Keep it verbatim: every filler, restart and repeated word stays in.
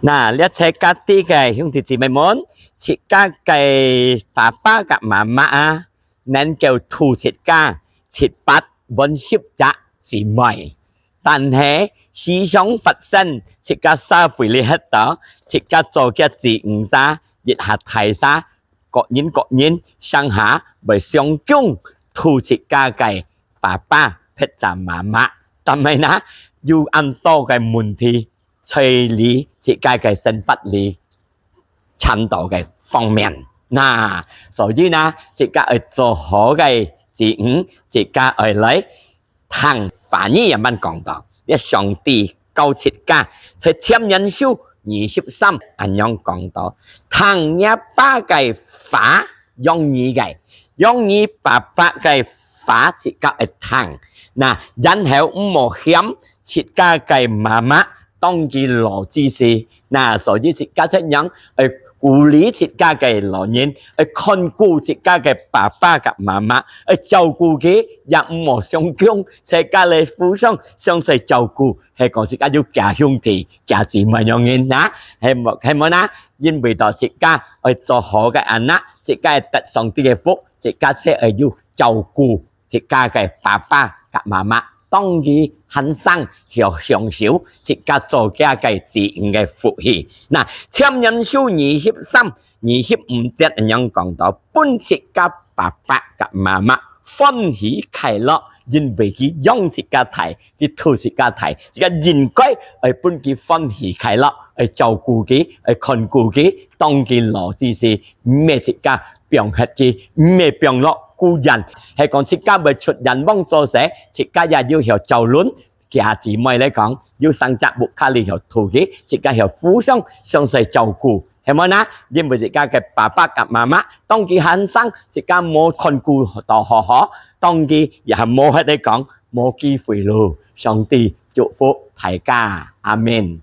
那，這在各地个兄弟姊妹們，自家个爸爸佮媽媽啊，能夠渡自家七八、滿十隻姊妹。但係時常發生，自家社會裡歇到，自家做个子女儕，一下大儕，各人各人，上下會相共渡自家个爸爸或者媽媽。但係呢，有恁多个問題， 在這自家个生活裡，尋到个方面。那，所以呢，自家愛做好个子女，自家愛來聽話語，也慢講到，這上帝教自家，在箴言書二十三恁樣講到，聽若爸个話，養你个，養你爸爸个話，自家愛聽。那，然後毋好嫌自家个媽媽， 當佢老之時。那，所以自家恁樣，愛鼓勵自家个老人，愛看顧自家个爸爸佮媽媽，愛照顧佢，也毋好相共，自家來互相相隨照顧，係講自家有厥兄弟、厥姊妹樣人啊，係無，係無呢？因為到自家愛做好个anak，自家得上帝个福，自家就愛有照顧 自家个爸爸佮媽媽，當佢還生，曉享受自家做厥个子女个福氣。那，箴言書二十三、二十五節恁樣講到，分自家爸爸佮媽媽歡喜快樂，因為佢養自家大，佢渡自家大，自家應該愛分佢歡喜快樂，愛照顧佢，愛看顧佢，當佢老之時，毋係自家放忒佢，毋係放落孤人，係講自家會出遠方做事，自家也要曉照論。厥姊妹來講，有三隻屋下裡曉渡佢，自家曉互相相隨照顧，係無呢？因為自家个爸爸佮媽媽，當佢還生，自家無看顧到好好，當佢也無忒來講，無機會咯。上帝祝福大家，阿們。